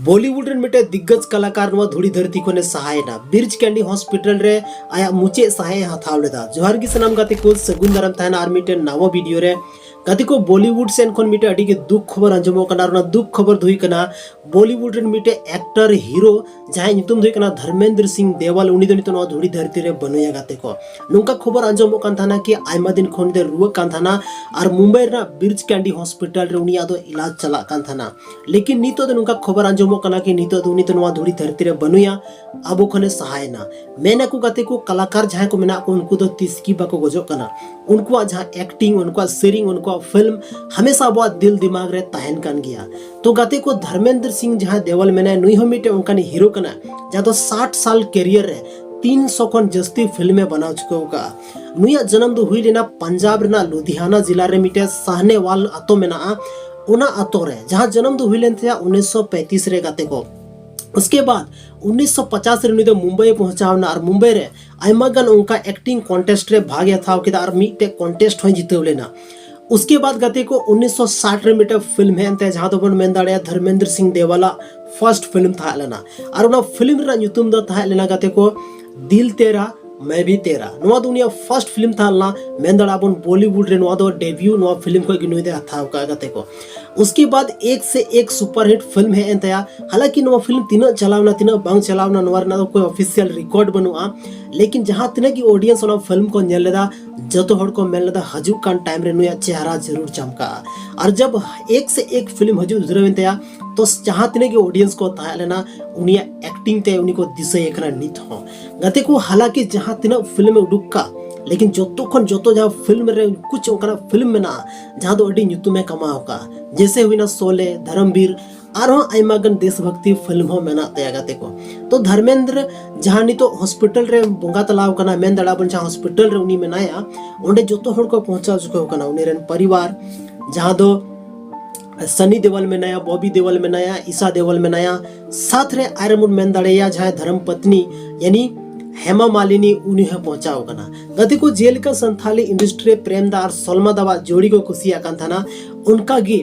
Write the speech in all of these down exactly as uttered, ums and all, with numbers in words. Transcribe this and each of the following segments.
Bollywood ᱨᱮᱱ ᱢᱤᱫᱴᱮᱱ ᱫᱤᱜᱽᱜᱚᱡᱽ ᱠᱟᱞᱟᱠᱟᱨ ᱱᱚᱣᱟ ᱫᱷᱩᱲᱤ ᱫᱷᱟᱹᱨᱛᱤ ᱠᱷᱚᱱᱮ ᱥᱟᱦᱟᱭᱮᱱᱟ᱾ ᱵᱤᱨᱡᱽ ᱠᱮᱱᱰᱤ ᱦᱚᱥᱯᱤᱴᱟᱞ ᱨᱮ ᱟᱭᱟᱜ ᱢᱩᱪᱟᱹᱫ ᱥᱟᱦᱮ ᱦᱟᱛᱟᱣ ᱞᱮᱫᱟ᱾ ᱡᱚᱦᱟᱨ ᱜᱮ ᱥᱟᱱᱟᱢ ᱜᱟᱛᱮ ᱠᱚ, ᱥᱟᱹᱜᱩᱱ ᱫᱟᱨᱟᱢ ᱛᱟᱦᱮᱱᱟ ᱟᱨ ᱢᱤᱫᱴᱮᱱ ᱱᱟᱣᱟ ᱵᱷᱤᱰᱤᱭᱳ ᱨᱮ᱾ ᱜᱟᱛᱮ ᱠᱚ, ᱵᱚᱞᱤᱣᱩᱰ ᱥᱮᱱ ᱠᱷᱚᱱ ᱢᱤᱫᱴᱮᱱ ᱟᱹᱰᱤ ᱜᱮ ᱫᱩᱠ ᱠᱷᱚᱵᱚᱨ ᱟᱸᱡᱚᱢᱚᱜ ᱠᱟᱱᱟ, ᱟᱨ ᱚᱱᱟ ᱫᱩᱠ ᱠᱷᱚᱵᱚᱨ ᱫᱚ ᱦᱩᱭᱩᱜ ᱠᱟᱱᱟ ᱵᱚᱞᱤᱣᱩᱰ ᱨᱮᱱ ᱢᱤᱫᱴᱮᱱ ᱮᱠᱴᱚᱨ ᱦᱤᱨᱳ ᱡᱟᱦᱟᱸᱭ ᱧᱩᱛᱩᱢ ᱫᱚ ᱦᱩᱭᱩᱜ ᱠᱟᱱᱟ ᱫᱷᱚᱨᱢᱮᱱᱫᱨ ᱥᱤᱝ ᱫᱮᱣᱟᱞ, ᱩᱱᱤ ᱫᱚ ᱱᱤᱛᱚᱜ ᱱᱚᱣᱟ ᱫᱷᱩᱲᱤ ᱫᱷᱟᱹᱨᱛᱤ ᱨᱮ ᱵᱟᱹᱱᱩᱭᱟ᱾ ᱜᱟᱛᱮ ᱠᱚ, ᱱᱚᱝᱠᱟ ᱠᱷᱚᱵᱚᱨ ᱟᱸᱡᱚᱢᱚᱜ ᱠᱟᱱ ᱛᱟᱦᱮᱱᱟ ᱠᱤ ᱟᱭᱢᱟ ᱫᱤᱱ ᱠᱷᱚᱱ ᱫᱚ ᱨᱩᱣᱟᱹᱜ ᱠᱟᱱ ᱛᱟᱦᱮᱱᱟ ᱟᱨ ᱢᱩᱢᱵᱟᱭ ᱨᱮᱱᱟᱜ ᱵᱤᱨᱡᱽ ᱠᱮᱱᱰᱤ ᱦᱚᱥᱯᱤᱴᱟᱞ ᱨᱮ ᱩᱱᱤᱭᱟᱜ ᱫᱚ ᱤᱞᱟᱡᱽ ᱪᱟᱞᱟᱜ ᱠᱟᱱ ᱛᱟᱦᱮᱱᱟ᱾ ᱞᱮᱠᱤᱱ ᱱᱤᱛᱚᱜ ᱫᱚ ᱱᱚᱝᱠᱟ ᱠᱷᱚᱵᱚᱨ ᱟᱸᱡᱚᱢᱚᱜ ᱠᱟᱱᱟ ᱠᱤ ᱱᱤᱛᱚᱜ ᱫᱚ ᱩᱱᱤ ᱫᱚ ᱱᱚᱣᱟ ᱫᱷᱩᱲᱤ ᱫᱷᱟᱹᱨᱛᱤ ᱨᱮ ᱵᱟᱹᱱᱩᱭᱟ, ᱟᱵᱚ ᱠᱷᱚᱱᱮ ᱥᱟᱦᱟᱭᱮᱱᱟ᱾ ᱢᱮᱱ ᱟᱠᱚ ᱜᱟᱛᱮ ᱠᱚ, ᱠᱟᱞᱟᱠᱟᱨ ᱡᱟᱦᱟᱸᱭ ᱠᱚ ᱢᱮᱱᱟᱜ ᱠᱚ, ᱩᱱᱠᱩ ᱫᱚ ᱛᱤᱥ ᱜᱮ ᱵᱟᱠᱚ ᱜᱚᱡᱚᱜ ᱠᱟᱱᱟ᱾ ᱩᱱᱠᱩᱣᱟᱜ ᱡᱟᱦᱟᱸ ᱮᱠᱴᱤᱝ, ᱩᱱᱠᱩᱣᱟᱜ ᱥᱮᱨᱮᱧ, ᱩᱱᱠᱩᱣᱟᱜ ᱯᱷᱤᱞᱢ ᱦᱟᱢᱮᱥᱟ ᱟᱵᱚᱣᱟᱜ ᱫᱤᱞ ᱫᱤᱢᱟᱜᱽ ᱨᱮ ᱛᱟᱦᱮᱱ ᱠᱟᱱ ᱜᱮᱭᱟ᱾ ᱛᱚ ᱜᱟᱛᱮ ᱠᱚ, ᱫᱷᱚᱨᱢᱮᱱᱫᱨ ᱥᱤᱝ ᱡᱟᱦᱟᱸᱭ ᱫᱮᱣᱟᱞ ᱢᱮᱱᱟᱭᱟ, ᱱᱩᱭ ᱦᱚᱸ ᱢᱤᱫᱴᱮᱱ ᱚᱱᱠᱟᱱ ᱦᱤᱨᱳ ᱠᱟᱱᱟ ᱡᱟᱦᱟᱸ ᱫᱚ ᱥᱟᱴ ᱥᱟᱞ ᱠᱮᱨᱤᱭᱟᱨ ᱨᱮ ᱛᱤᱱᱥᱚ ᱠᱷᱚᱱ ᱡᱟᱹᱥᱛᱤ ᱯᱷᱤᱞᱢ ᱮ ᱵᱮᱱᱟᱣ ᱪᱩᱠᱟᱹᱣ ᱟᱠᱟᱫᱼᱟ᱾ ᱱᱩᱭᱟᱜ ᱡᱟᱱᱟᱢ ᱫᱚ ᱦᱩᱭ ᱞᱮᱱᱟ ᱯᱟᱧᱡᱟᱵᱽ ᱨᱮᱱᱟᱜ ᱞᱩᱫᱷᱤᱭᱟᱱᱟ ᱡᱮᱞᱟ ᱨᱮ ᱢᱤᱫᱴᱮᱱ ᱥᱟᱦᱱᱮᱣᱟᱞ ᱟᱛᱳ ᱢᱮᱱᱟᱜᱼᱟ, ᱚᱱᱟ ᱟᱛᱳ ᱨᱮ, ᱡᱟᱦᱟᱸ ᱡᱟᱱᱟᱢ ᱫᱚ ᱦᱩᱭ ᱞᱮᱱ ᱛᱟᱭᱟ ᱩᱱᱤᱥᱥᱚ ᱯᱮᱸᱛᱤᱥ ᱨᱮ ᱜᱟᱛᱮ ᱠᱚ᱾ ᱩᱥᱠᱮ ᱵᱟᱫ ᱩᱱᱤᱥᱥᱚ ᱯᱚᱪᱟᱥ ᱨᱮ ᱩᱱᱤ ᱫᱚ ᱢᱩᱢᱵᱟᱭ ᱮ ᱯᱚᱦᱪᱟᱣ ᱮᱱᱟ ᱟᱨ ᱢᱩᱢᱵᱟᱭ ᱨᱮ ᱟᱭᱢᱟ ᱜᱟᱱ ᱚᱱᱠᱟ ᱮᱠᱴᱤᱝ ᱠᱚᱱᱴᱮᱥᱴ ᱨᱮ ᱵᱷᱟᱜᱽ ᱮ ᱦᱟᱛᱟᱣ ᱠᱮᱫᱟ ᱟᱨ ᱢᱤᱫᱴᱮᱡ ᱠᱚᱱᱴᱮᱥᱴ ᱦᱚᱸᱭ ᱡᱤᱛᱟᱹᱣ ᱞᱮᱱᱟ᱾ ᱩᱥᱠᱮ ᱵᱟᱫ ᱜᱟᱛᱮ ᱠᱚ, ᱩᱱᱤᱥᱥᱚ ᱥᱟᱴ ᱨᱮ ᱢᱤᱫᱴᱮᱡ ᱯᱷᱤᱞᱢ ᱦᱮᱡ ᱮᱱ ᱛᱟᱭᱟ, ᱡᱟᱦᱟᱸ ᱫᱚᱵᱚᱱ ᱢᱮᱱ ᱫᱟᱲᱮᱭᱟᱜᱼᱟ ᱫᱷᱚᱨᱢᱮᱱᱫᱨ ᱥᱤᱝ ᱫᱮᱣᱟᱞᱟᱜ ᱯᱷᱟᱨᱥᱴ ᱯᱷᱤᱞᱢ ᱛᱟᱦᱮᱸ ᱞᱮᱱᱟ᱾ ᱟᱨ ᱚᱱᱟ ᱯᱷᱤᱞᱢ ᱨᱮᱱᱟᱜ ᱧᱩᱛᱩᱢ ᱫᱚ ᱛᱟᱦᱮᱸ ᱞᱮᱱᱟ ᱜᱟᱛᱮ ᱠᱚ, ᱫᱤᱞ ᱛᱮᱨᱟ ᱢᱮ ᱵᱷᱤ ᱛᱮᱨᱟ᱾ ᱱᱚᱣᱟ ᱫᱚ ᱩᱱᱤᱭᱟᱜ ᱯᱷᱟᱨᱥᱴ ᱯᱷᱤᱞᱢ ᱛᱟᱦᱮᱸ ᱞᱮᱱᱟ, ᱢᱮᱱ ᱫᱟᱲᱮᱭᱟᱜᱼᱟ ᱵᱚᱱ ᱵᱚᱞᱤᱣᱩᱰ ᱨᱮ ᱱᱚᱣᱟ ᱫᱚ ᱰᱮᱵᱤᱭᱩ ᱱᱚᱣᱟ ᱯᱷᱤᱞᱢ ᱠᱷᱚᱱ ᱜᱮ ᱱᱩᱭ ᱫᱚᱭ ᱦᱟᱛᱟᱣ ᱟᱠᱟᱫᱼᱟ ᱜᱟᱛᱮ ᱠᱚ᱾ ᱩᱥᱠᱮ ᱵᱟᱫ ᱮᱠ ᱥᱮ ᱮᱠ ᱥᱩᱯᱟᱨ ᱦᱤᱴ ᱯᱷᱤᱞᱢ ᱦᱮᱡ ᱮᱱ ᱛᱟᱭᱟ᱾ ᱦᱟᱞᱟᱸᱠᱤ ᱱᱚᱣᱟ ᱯᱷᱤᱞᱢ ᱛᱤᱱᱟᱹᱜ ᱪᱟᱞᱟᱣ ᱮᱱᱟ, ᱛᱤᱱᱟᱹᱜ ᱵᱟᱝ ᱪᱟᱞᱟᱣ ᱮᱱᱟ, ᱱᱚᱣᱟ ᱨᱮᱱᱟᱜ ᱫᱚ ᱠᱳᱭ ᱚᱯᱷᱤᱥᱤᱭᱟᱞ ᱨᱮᱠᱚᱨᱰ ᱵᱟᱹᱱᱩᱜᱼᱟ᱾ ᱞᱮᱠᱤᱱ ᱡᱟᱦᱟᱸ ᱛᱤᱱᱟᱹᱜ ᱜᱮ ᱚᱰᱤᱭᱮᱱᱥ ᱚᱱᱟ ᱯᱷᱤᱞᱢ ᱠᱚ ᱧᱮᱞ ᱞᱮᱫᱟ, ᱡᱚᱛᱚ ᱦᱚᱲ ᱠᱚ ᱢᱮᱱ ᱞᱮᱫᱟ ᱦᱤᱡᱩᱜ ᱠᱟᱱ ᱴᱟᱭᱤᱢ ᱨᱮ ᱱᱩᱭᱟᱜ ᱪᱮᱦᱨᱟ ᱡᱟᱹᱨᱩᱲ ᱪᱟᱢᱠᱟᱜᱼᱟ᱾ ᱟᱨ ᱡᱟᱵ ᱮᱠ ᱥᱮ ᱮᱠ ᱯᱷᱤᱞᱢ ᱦᱤᱡᱩᱜ ᱡᱩᱨᱟᱹᱣ ᱮᱱ ᱛᱟᱭᱟ, ᱛᱚ ᱡᱟᱦᱟᱸ ᱛᱤᱱᱟᱹᱜ ᱜᱮ ᱚᱰᱤᱭᱮᱱᱥ ᱠᱚ ᱛᱟᱦᱮᱸ ᱞᱮᱱᱟ, ᱩᱱᱤᱭᱟᱜ ᱮᱠᱴᱤᱝ ᱛᱮ ᱩᱱᱤ ᱠᱚ ᱫᱤᱥᱟᱹᱭᱮ ᱠᱟᱱᱟ ᱱᱤᱛ ᱦᱚᱸ᱾ ᱜᱟᱛᱮ ᱠᱚ, ᱦᱟᱞᱟᱸᱠᱤ ᱡᱟᱦᱟᱸ ᱛᱤᱱᱟᱹᱜ ᱯᱷᱤᱞᱢ ᱮ ᱩᱰᱩᱠ ᱠᱟᱜ, ᱞᱮᱠᱤᱱ ᱡᱚᱛᱚ ᱠᱷᱚᱱ ᱡᱚᱛᱚ ᱡᱟᱦᱟᱸ ᱯᱷᱤᱞᱢ ᱨᱮ ᱠᱩᱪ ᱚᱱᱠᱟᱱᱟᱜ ᱯᱷᱤᱞᱢ ᱢᱮᱱᱟᱜᱼᱟ ᱡᱟᱦᱟᱸ ᱫᱚ ᱟᱹᱰᱤ ᱧᱩᱛᱩᱢ ᱮ ᱠᱟᱢᱟᱣ ᱟᱠᱟᱫᱼᱟ, ᱡᱮᱭᱥᱮ ᱦᱩᱭᱱᱟ ᱥᱳᱞᱮ, ᱫᱷᱚᱨᱚᱢᱵᱤᱨ, ᱟᱨᱦᱚᱸ ᱟᱭᱢᱟ ᱜᱟᱱ ᱫᱮᱥ ᱵᱷᱟᱠᱛᱤ ᱯᱷᱤᱞᱢ ᱦᱚᱸ ᱢᱮᱱᱟᱜ ᱛᱟᱭᱟ ᱜᱟᱛᱮ ᱠᱚ᱾ ᱛᱚ ᱫᱷᱚᱨᱢᱮᱱᱫᱨᱚ ᱡᱟᱦᱟᱸ ᱱᱤᱛᱚᱜ ᱦᱚᱥᱯᱤᱴᱟᱞ ᱨᱮ ᱵᱚᱸᱜᱟ ᱛᱟᱞᱟᱣ ᱠᱟᱱᱟ, ᱢᱮᱱ ᱫᱟᱲᱮᱭᱟᱜᱼᱟ ᱵᱚᱱ ᱡᱟᱦᱟᱸ ᱦᱚᱥᱯᱤᱴᱟᱞ ᱨᱮ ᱩᱱᱤ ᱢᱮᱱᱟᱭᱟ, ᱚᱸᱰᱮ ᱡᱚᱛᱚ ᱦᱚᱲ ᱠᱚ ᱯᱳᱸᱪᱷᱟᱣ ᱪᱩᱠᱟᱹᱣ ᱠᱟᱱᱟ, ᱩᱱᱤ ᱨᱮᱱ ᱯᱚᱨᱤᱵᱟᱨ, ᱡᱟᱦᱟᱸ ᱫᱚ ᱥᱟᱱᱤ ᱫᱮᱣᱟᱞ ᱢᱮᱱᱟᱭᱟ, ᱵᱚᱵᱤ ᱫᱮᱣᱟᱞ ᱢᱮᱱᱟᱭᱟ, ᱤᱥᱟ ᱫᱮᱣᱟᱞ ᱢᱮᱱᱟᱭᱟ, ᱥᱟᱛ ᱨᱮ ᱟᱨ ᱵᱚᱱ ᱢᱮᱱ ᱫᱟᱲᱮᱭᱟᱭᱟ ᱡᱟᱦᱟᱸᱭ ᱫᱷᱚᱨᱚᱢ ᱯᱚᱛᱱᱤ ᱭᱟᱱᱤ ᱦᱮᱢᱟ ᱢᱟᱞᱤᱱᱤ, ᱩᱱᱤ ᱦᱚᱸ ᱯᱳᱸᱪᱷᱟᱣ ᱠᱟᱱᱟ᱾ ᱜᱟᱛᱮ ᱠᱚ, ᱡᱮᱞᱮᱠᱟ ᱥᱟᱱᱛᱷᱟᱞᱤ ᱤᱱᱰᱟᱥᱴᱨᱤ ᱨᱮ ᱯᱨᱮᱢ ᱫᱟ ᱟᱨ ᱥᱚᱞᱢᱟ ᱫᱟᱣᱟᱜ ᱡᱳᱲᱤ ᱠᱚ ᱠᱩᱥᱤᱭᱟᱜ ᱠᱟᱱ ᱛᱟᱦᱮᱱᱟ, ᱚᱱᱠᱟ ᱜᱮ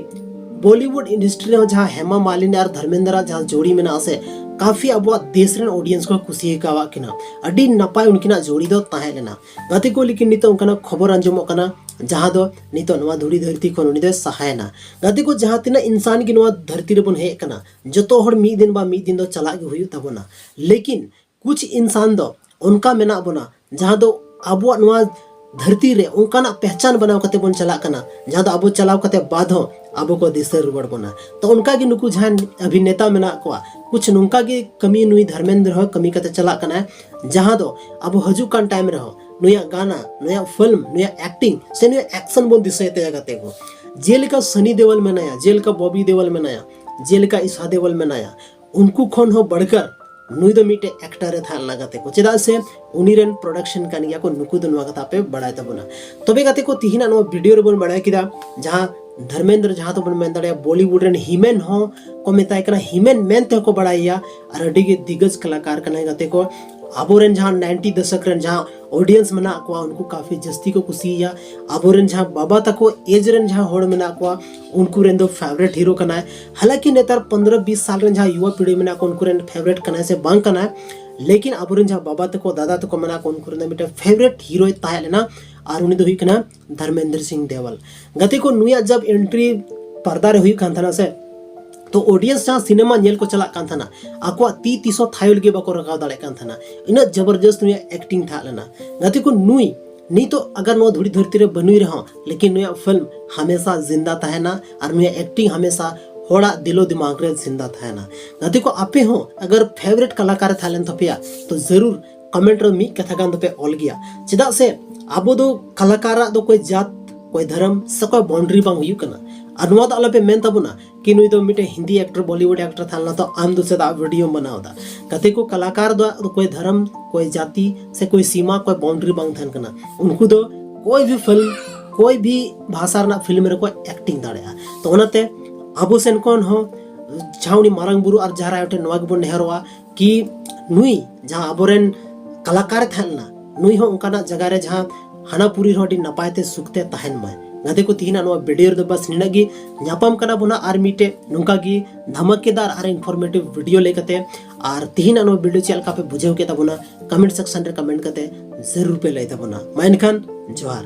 ᱵᱚᱞᱤᱣᱩᱰ ᱤᱱᱰᱟᱥᱴᱨᱤ ᱨᱮᱦᱚᱸ ᱡᱟᱦᱟᱸ ᱦᱮᱢᱟ ᱢᱟᱞᱤᱱᱤ ᱟᱨ ᱫᱷᱚᱨᱢᱮᱱᱫᱨᱚ ᱡᱟᱦᱟᱸ ᱡᱳᱲᱤ ᱢᱮᱱᱟᱜᱼᱟ ᱥᱮ, ᱠᱟᱯᱷᱤ ᱟᱵᱚᱣᱟᱜ ᱫᱮᱥ ᱨᱮᱱ ᱚᱰᱤᱭᱮᱱᱥ ᱠᱚ ᱠᱩᱥᱤ ᱟᱠᱟᱣᱟᱜ ᱠᱤᱱᱟ᱾ ᱟᱹᱰᱤ ᱱᱟᱯᱟᱭ ᱩᱱᱠᱤᱱᱟᱜ ᱡᱳᱲᱤ ᱫᱚ ᱛᱟᱦᱮᱸ ᱞᱮᱱᱟ᱾ ᱜᱟᱛᱮ ᱠᱚ, ᱞᱮᱠᱤᱱ ᱱᱤᱛᱚᱜ ᱚᱱᱠᱟᱱᱟᱜ ᱠᱷᱚᱵᱚᱨ ᱟᱸᱡᱚᱢᱚᱜ ᱠᱟᱱᱟ ᱡᱟᱦᱟᱸ ᱫᱚ ᱱᱤᱛᱚᱜ ᱱᱚᱣᱟ ᱫᱷᱩᱲᱤ ᱫᱷᱟᱹᱨᱛᱤ ᱠᱷᱚᱱ ᱩᱱᱤ ᱫᱚᱭ ᱥᱟᱦᱟᱭᱮᱱᱟ᱾ ᱜᱟᱛᱮ ᱠᱚ, ᱡᱟᱦᱟᱸ ᱛᱤᱱᱟᱹᱜ ᱤᱱᱥᱟᱱ ᱜᱮ ᱱᱚᱣᱟ ᱫᱷᱟᱹᱨᱛᱤ ᱨᱮᱵᱚᱱ ᱦᱮᱡ ᱟᱠᱟᱱᱟ, ᱡᱚᱛᱚ ᱦᱚᱲ ᱢᱤᱫ ᱫᱤᱱ ᱵᱟ ᱢᱤᱫ ᱫᱤᱱ ᱫᱚ ᱪᱟᱞᱟᱜ ᱜᱮ ᱦᱩᱭᱩᱜ ᱛᱟᱵᱚᱱᱟ᱾ ᱞᱮᱠᱤᱱ ᱠᱩᱪ ᱤᱱᱥᱟᱱ ᱫᱚ ᱚᱱᱠᱟ ᱢᱮᱱᱟᱜ ᱵᱚᱱᱟ ᱡᱟᱦᱟᱸ ᱫᱚ ᱟᱵᱚᱣᱟᱜ ᱱᱚᱣᱟ ᱫᱷᱟᱹᱨᱛᱤ ᱨᱮ ᱚᱱᱠᱟᱱᱟᱜ ᱯᱮᱦᱪᱟᱱ ᱵᱮᱱᱟᱣ ᱠᱟᱛᱮ ᱵᱚᱱ ᱪᱟᱞᱟᱜ ᱠᱟᱱᱟ ᱡᱟᱦᱟᱸ ᱫᱚ ᱟᱵᱚ ᱪᱟᱞᱟᱣ ᱠᱟᱛᱮ ᱵᱟᱫ ᱦᱚᱸ ᱟᱵᱚ ᱠᱚ ᱫᱤᱥᱟᱹ ᱨᱩᱣᱟᱹᱲ ᱵᱚᱱᱟ᱾ ᱛᱚ ᱚᱱᱠᱟ ᱜᱮ ᱱᱩᱠᱩ ᱡᱟᱦᱟᱸᱭ ᱚᱵᱷᱤᱱᱮᱛᱟ ᱢᱮᱱᱟᱜ ᱠᱚᱣᱟ, ᱠᱩᱪ ᱱᱚᱝᱠᱟ ᱜᱮ ᱠᱟᱹᱢᱤ ᱱᱩᱭ ᱫᱷᱚᱨᱢᱮᱱᱫᱨᱚ ᱦᱚᱸ ᱠᱟᱹᱢᱤ ᱠᱟᱛᱮ ᱪᱟᱞᱟᱜ ᱠᱟᱱᱟᱭ, ᱡᱟᱦᱟᱸ ᱫᱚ ᱟᱵᱚ ᱦᱤᱡᱩᱜ ᱠᱟᱱ ᱴᱟᱭᱤᱢ ᱨᱮᱦᱚᱸ ᱱᱩᱭᱟᱜ ᱜᱟᱱᱟ, ᱱᱩᱭᱟᱜ ᱯᱷᱤᱞᱢ, ᱱᱩᱭᱟᱜ ᱮᱠᱴᱤᱝ ᱥᱮ ᱱᱩᱭᱟᱜ ᱮᱠᱥᱚᱱ ᱵᱚᱱ ᱫᱤᱥᱟᱹᱭ ᱛᱟᱭᱟ ᱜᱟᱛᱮ ᱠᱚ᱾ ᱡᱮᱞᱮᱠᱟ ᱥᱟᱱᱤ ᱫᱮᱣᱟᱞ ᱢᱮᱱᱟᱭᱟ, ᱡᱮᱞᱮᱠᱟ ᱵᱚᱵᱤ ᱫᱮᱣᱟᱞ ᱢᱮᱱᱟᱭᱟ, ᱡᱮᱞᱮᱠᱟ ᱤᱥᱟ ᱫᱮᱣᱟᱞ ᱢᱮᱱᱟᱭᱟ, ᱩᱱᱠᱩ ᱠᱷᱚᱱ ᱦᱚᱸ ᱵᱟᱲᱠᱟᱨ ᱱᱩᱭ ᱫᱚ ᱢᱤᱫᱴᱮᱡ ᱮᱠᱴᱟᱨ ᱮ ᱛᱟᱦᱮᱸ ᱞᱮᱱᱟ ᱜᱟᱛᱮ ᱠᱚ, ᱪᱮᱫᱟᱜ ᱥᱮ ᱩᱱᱤ ᱨᱮᱱ ᱯᱨᱚᱰᱟᱠᱥᱚᱱ ᱠᱟᱱ ᱜᱮᱭᱟ ᱠᱚ ᱱᱩᱠᱩ ᱫᱚ᱾ ᱱᱚᱣᱟ ᱠᱟᱛᱷᱟ ᱯᱮ ᱵᱟᱲᱟᱭ ᱛᱟᱵᱚᱱᱟ᱾ ᱛᱚᱵᱮ ᱜᱟᱛᱮ ᱠᱚ, ᱛᱤᱦᱤᱧᱟᱜ ᱱᱚᱣᱟ ᱵᱷᱤᱰᱤᱭᱳ ᱨᱮᱵᱚᱱ ᱵᱟᱲᱟᱭ ᱠᱮᱫᱟ ᱡᱟᱦᱟᱸ ᱫᱷᱚᱨᱢᱮᱱᱫᱨᱚ, ᱡᱟᱦᱟᱸ ᱫᱚᱵᱚᱱ ᱢᱮᱱ ᱫᱟᱲᱮᱭᱟᱜᱼᱟ ᱵᱚᱞᱤᱣᱩᱰ ᱨᱮᱱ ᱦᱤᱢᱮᱱ ᱦᱚᱸ ᱠᱚ ᱢᱮᱛᱟᱭ ᱠᱟᱱᱟ, ᱦᱤᱢᱮᱱ ᱢᱮᱱ ᱛᱮᱦᱚᱸ ᱠᱚ ᱵᱟᱲᱟᱭᱮᱭᱟ, ᱟᱨ ᱟᱹᱰᱤ ᱜᱮ ᱫᱤᱜᱽᱜᱚᱡᱽ ᱠᱟᱞᱟᱠᱟᱨ ᱠᱟᱱᱟᱭ ᱜᱟᱛᱮ ᱠᱚ᱾ ᱟᱵᱚᱨᱮᱱ ᱡᱟᱦᱟᱸ ᱱᱟᱭᱤᱱᱴᱤ ᱫᱚᱥᱚᱠ ᱨᱮᱱ ᱡᱟᱦᱟᱸ ᱚᱰᱤᱭᱮᱱᱥ ᱢᱮᱱᱟᱜ ᱠᱚᱣᱟ, ᱩᱱᱠᱩ ᱠᱟᱯᱷᱤ ᱡᱟᱹᱥᱛᱤ ᱠᱚ ᱠᱩᱥᱤᱭᱟᱭᱟ᱾ ᱟᱵᱚᱨᱮᱱ ᱡᱟᱦᱟᱸ ᱵᱟᱵᱟ ᱛᱟᱠᱚ ᱮᱡᱽ ᱨᱮᱱ ᱡᱟᱦᱟᱸ ᱦᱚᱲ ᱢᱮᱱᱟᱜ ᱠᱚᱣᱟ, ᱩᱱᱠᱩ ᱨᱮᱱ ᱫᱚ ᱯᱷᱮᱵᱟᱨᱮᱴ ᱦᱤᱨᱳ ᱠᱟᱱᱟᱭ᱾ ᱦᱟᱞᱟᱸᱠᱤ ᱱᱮᱛᱟᱨ ᱯᱚᱱᱫᱽᱨᱚ ᱵᱤᱥ ᱥᱟᱞ ᱨᱮᱱ ᱡᱟᱦᱟᱸ ᱭᱩᱣᱟ ᱯᱤᱲᱦᱤ ᱢᱮᱱᱟᱜ ᱠᱚᱣᱟ, ᱩᱱᱠᱩ ᱨᱮᱱ ᱯᱷᱮᱵᱟᱨᱮᱴ ᱠᱟᱱᱟᱭ ᱥᱮ ᱵᱟᱝ ᱠᱟᱱᱟᱭ, ᱞᱮᱠᱤᱱ ᱟᱵᱚᱨᱮᱱ ᱡᱟᱦᱟᱸ ᱵᱟᱵᱟ ᱛᱟᱠᱚ, ᱫᱟᱫᱟ ᱛᱟᱠᱚ ᱢᱮᱱᱟᱜ ᱠᱚᱣᱟ, ᱩᱱᱠᱩ ᱨᱮᱱ ᱫᱚ ᱢᱤᱫᱴᱮᱱ ᱯᱷᱮᱵᱟᱨᱮᱴ ᱦᱤᱨᱳᱭ ᱛᱟᱦᱮᱸ ᱞᱮᱱᱟ, ᱟᱨ ᱩᱱᱤ ᱫᱚ ᱦᱩᱭᱩᱜ ᱠᱟᱱᱟ ᱫᱷᱚᱨᱢᱮᱱᱫᱨ ᱥᱤᱝ ᱫᱮᱣᱟᱞ᱾ ᱜᱟᱛᱮ ᱠᱚ, ᱱᱩᱭᱟᱜ ᱡᱟᱵ ᱮᱱᱴᱨᱤ ᱯᱚᱨᱫᱟ ᱨᱮ ᱦᱩᱭᱩᱜ ᱠᱟᱱ ᱛᱟᱦᱮᱱᱟ ᱥᱮ, ᱛᱚ ᱚᱰᱤᱭᱮᱱᱥ ᱡᱟᱦᱟᱸ ᱥᱤᱱᱮᱢᱟ ᱧᱮᱞ ᱠᱚ ᱪᱟᱞᱟᱜ ᱠᱟᱱ ᱛᱟᱦᱮᱱᱟ, ᱟᱠᱚᱣᱟᱜ ᱛᱤ ᱛᱤᱥ ᱦᱚᱸ ᱛᱷᱟᱭᱚ ᱞᱟᱹᱜᱤᱫ ᱵᱟᱠᱚ ᱨᱟᱠᱟᱵ ᱫᱟᱲᱮᱭᱟᱜ ᱠᱟᱱ ᱛᱟᱦᱮᱱᱟ, ᱩᱱᱟᱹᱜ ᱡᱚᱵᱚᱨᱡᱚᱥᱛ ᱱᱩᱭᱟᱜ ᱮᱠᱴᱤᱝ ᱛᱟᱦᱮᱸ ᱞᱮᱱᱟ᱾ ᱜᱟᱛᱮ ᱠᱚ, ᱱᱩᱭ ᱱᱤᱛᱚᱜ ᱟᱜᱟᱨ ᱱᱚᱣᱟ ᱫᱷᱩᱲᱤ ᱫᱷᱟᱹᱨᱛᱤ ᱨᱮ ᱵᱟᱹᱱᱩᱭ ᱨᱮᱦᱚᱸ, ᱞᱮᱠᱤᱱ ᱱᱩᱭᱟᱜ ᱯᱷᱤᱞᱢ ᱦᱟᱢᱮᱥᱟ ᱡᱤᱱᱫᱟ ᱛᱟᱦᱮᱱᱟ ᱟᱨ ᱱᱩᱭᱟᱜ ᱮᱠᱴᱤᱝ ᱦᱟᱢᱮᱥᱟ ᱦᱚᱲᱟᱜ ᱫᱤᱞᱳ ᱫᱤᱢᱟᱜᱽ ᱨᱮ ᱡᱤᱱᱫᱟ ᱛᱟᱦᱮᱱᱟ᱾ ᱜᱟᱛᱮ ᱠᱚ, ᱟᱯᱮ ᱦᱚᱸ ᱟᱜᱟᱨ ᱯᱷᱮᱵᱟᱨᱮᱴ ᱠᱟᱞᱟᱠᱟᱨ ᱮ ᱛᱟᱦᱮᱸ ᱞᱮᱱ ᱛᱟᱯᱮᱭᱟ, ᱛᱚ ᱡᱟᱹᱨᱩᱨ ᱠᱚᱢᱮᱱᱴ ᱨᱮ ᱢᱤᱫ ᱠᱟᱛᱷᱟ ᱜᱟᱱ ᱫᱚᱯᱮ ᱚᱞ ᱜᱮᱭᱟ᱾ ᱪᱮᱫᱟᱜ ᱥᱮ ᱟᱵᱚ ᱫᱚ ᱠᱟᱞᱟᱠᱟᱨᱟᱜ ᱫᱚ ᱠᱳᱭ ᱡᱟᱛ, ᱠᱳᱭ ᱫᱷᱚᱨᱚᱢ ᱥᱮ ᱠᱳᱭ ᱵᱟᱣᱩᱱᱰᱟᱨᱤ ᱵᱟᱝ ᱦᱩᱭᱩᱜ ᱠᱟᱱᱟ᱾ ᱟᱨ ᱱᱚᱣᱟ ᱫᱚ ᱟᱞᱚᱯᱮ ᱢᱮᱱ ᱛᱟᱵᱚᱱᱟ ᱠᱤ ᱱᱩᱭ ᱫᱚ ᱢᱤᱫᱴᱮᱱ ᱦᱤᱱᱫᱤ ᱮᱠᱴᱚᱨ, ᱵᱚᱞᱤᱣᱩᱰ ᱮᱠᱴᱚᱨ ᱛᱟᱦᱮᱸ ᱞᱮᱱᱟ, ᱛᱚ ᱟᱢ ᱫᱚ ᱪᱮᱫᱟᱜ ᱵᱷᱤᱰᱤᱭᱳᱢ ᱵᱮᱱᱟᱣ ᱮᱫᱟ? ᱜᱟᱛᱮ ᱠᱚ, ᱠᱟᱞᱟᱠᱟᱨ ᱫᱚ ᱠᱳᱭ ᱫᱷᱚᱨᱚᱢ, ᱠᱳᱭ ᱡᱟᱛᱤ ᱥᱮ ᱠᱳᱭ ᱥᱤᱢᱟ, ᱠᱳᱭ ᱵᱟᱣᱩᱱᱰᱟᱨᱤ ᱵᱟᱝ ᱛᱟᱦᱮᱱ ᱠᱟᱱᱟ᱾ ᱩᱱᱠᱩ ᱫᱚ ᱠᱳᱭ ᱵᱷᱤ ᱯᱷᱤᱞᱢ, ᱠᱳᱭ ᱵᱷᱤ ᱵᱷᱟᱥᱟ ᱨᱮᱱᱟᱜ ᱯᱷᱤᱞᱢ ᱨᱮᱠᱚ ᱮᱠᱴᱤᱝ ᱫᱟᱲᱮᱭᱟᱜᱼᱟ᱾ ᱛᱚ ᱚᱱᱟᱛᱮ ᱟᱵᱚ ᱥᱮᱱ ᱠᱷᱚᱱ ᱦᱚᱸ ᱡᱟᱦᱟᱸ ᱩᱱᱤ ᱢᱟᱨᱟᱝ ᱵᱩᱨᱩ ᱟᱨ ᱡᱟᱦᱮᱨ ᱟᱭᱳ ᱴᱷᱮᱱ ᱱᱚᱣᱟ ᱜᱮᱵᱚᱱ ᱱᱮᱦᱚᱨᱚᱜᱼᱟ ᱠᱤ ᱱᱩᱭ ᱡᱟᱦᱟᱸ ᱟᱵᱚᱨᱮᱱ ᱠᱟᱞᱟᱠᱟᱨ ᱮ ᱛᱟᱦᱮᱸ ᱞᱮᱱᱟ, ᱱᱩᱭ ᱦᱚᱸ ᱚᱱᱠᱟᱱᱟᱜ ᱡᱟᱭᱜᱟ ᱨᱮ ᱡᱟᱦᱟᱸ ᱦᱟᱱᱟ ᱯᱩᱨᱤ ᱨᱮᱦᱚᱸ ᱟᱹᱰᱤ ᱱᱟᱯᱟᱭ ᱛᱮ ᱥᱩᱠ ᱛᱮ ᱛᱟᱦᱮᱱ ᱢᱟᱭ᱾ ᱜᱟᱛᱮ ᱠᱚ, ᱛᱤᱦᱤᱧᱟᱜ ᱱᱚᱣᱟ ᱵᱷᱤᱰᱤᱭᱳ ᱨᱮᱫᱚ ᱵᱟᱥ ᱱᱤᱱᱟᱹᱜ ᱜᱮ᱾ ᱧᱟᱯᱟᱢ ᱠᱟᱱᱟ ᱵᱚᱱᱟ ᱟᱨ ᱢᱤᱫᱴᱮᱡ ᱱᱚᱝᱠᱟ ᱜᱮ ᱫᱷᱟᱢᱟᱠᱮᱫᱟᱨ ᱟᱨ ᱤᱱᱯᱷᱚᱨᱢᱮᱴᱤᱵᱷ ᱵᱷᱤᱰᱤᱭᱳ ᱞᱟᱹᱭ ᱠᱟᱛᱮ᱾ ᱟᱨ ᱛᱤᱦᱤᱧᱟᱜ ᱱᱚᱣᱟ ᱵᱷᱤᱰᱤᱭᱳ ᱪᱮᱫ ᱞᱮᱠᱟ ᱯᱮ ᱵᱩᱡᱷᱟᱹᱣ ᱠᱮᱫ ᱛᱟᱵᱚᱱᱟ, ᱠᱚᱢᱮᱱᱴ ᱥᱮᱠᱥᱚᱱ ᱨᱮ ᱠᱚᱢᱮᱱᱴ ᱠᱟᱛᱮ ᱡᱟᱹᱨᱩᱲ ᱯᱮ ᱞᱟᱹᱭ ᱛᱟᱵᱚᱱᱟ᱾ ᱢᱟ ᱮᱱᱠᱷᱟᱱ ᱡᱚᱦᱟᱨ᱾